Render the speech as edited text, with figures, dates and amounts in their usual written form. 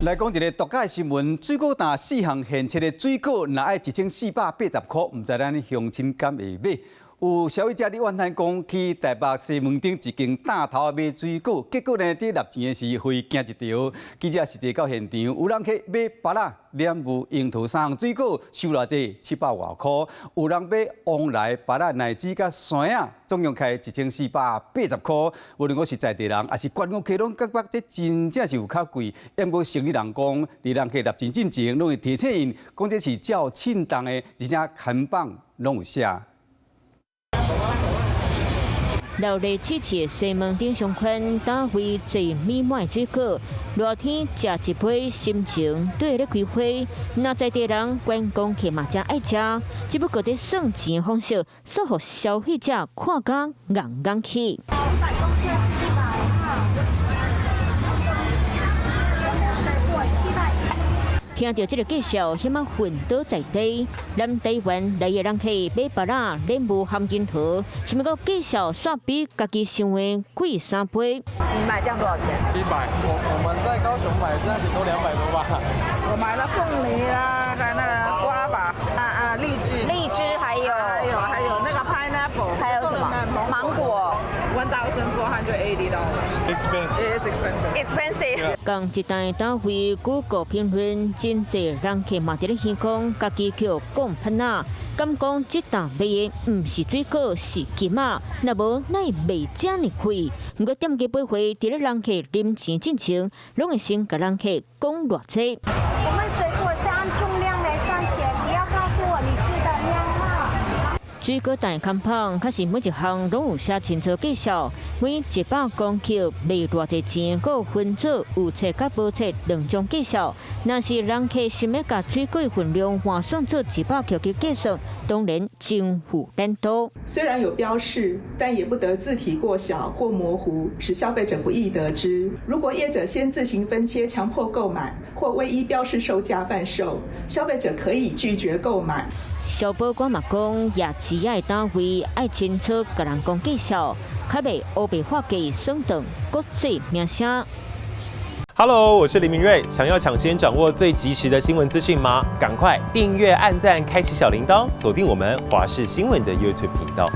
來講一个獨家新聞，水果擔四項現切的水果，若愛1480塊，毋知咱鄉親敢會買？有消費者佇怨嘆講，去台北西門町一間擔頭買水果，結果呢，佇納錢的時予伊驚一趒。記者實際到現場，有人客買芭樂、蓮霧、櫻桃三項水果，收偌濟700外箍；有人買旺來、芭樂、奶子佮山仔，總共開1480塊。無論講是在地人，抑是觀光客，攏感覺這真正是有較貴。毋過生理人講，佇人客納錢進前，攏會提醒𪜶，講這是照稱重的，而且看板攏有寫。鬧熱刺刺的西門町商圈，擔位坐滿滿水果，熱天食一杯，心情綴咧開花。若在地人觀光客嘛誠愛食，只不過這算錢方式，煞予消費者看甲硬硬去。 100公克是120。水果710。聽著這个介紹，彼馬昏倒在地。南台灣來的人客買芭樂、蓮霧含櫻桃，啥物個介紹煞比家己想的貴3倍。你買這樣多少錢？100。我們在高雄買這樣子都200多吧。我買了鳳梨啦，還有那個瓜吧，荔枝。荔枝還有還有那個 pineapple，還有什麼？芒果。 $1,480。 It is expensive. Expensive。仝一單單位 Google 評論，真濟人客嘛佇咧耳講，家己叫講噴仔，敢講這擔賣的毋是水果，是金仔，若無哪會賣遮爾貴？毋過店家買貨，佇咧人客啉錢進前，攏會先共人客講偌濟。我們水果是按重量來算錢，你要告訴我你吃的量嗎？水果擔看板，確實每一項攏有寫清楚介紹，每100公克賣偌濟錢，閣有分做有切佮無切兩種介紹。若是人客想欲共水果份量換算做100克去計算，當然真有難度。雖然有標示，但也不得字體過小或模糊，使消費者不易得知。如果業者先自行分切，強迫購買，或未依標示售價販售，消費者可以拒絕購買。消保官嘛講，夜市仔的單位愛清楚共人講介紹，較袂烏白畫價算轉國際名聲。 Hello，我是林明瑞，想要搶先掌握最及時的新聞資訊嗎？趕快訂閱、按讚、開啟小鈴鐺，鎖定我們華視新聞的 YouTube 頻道。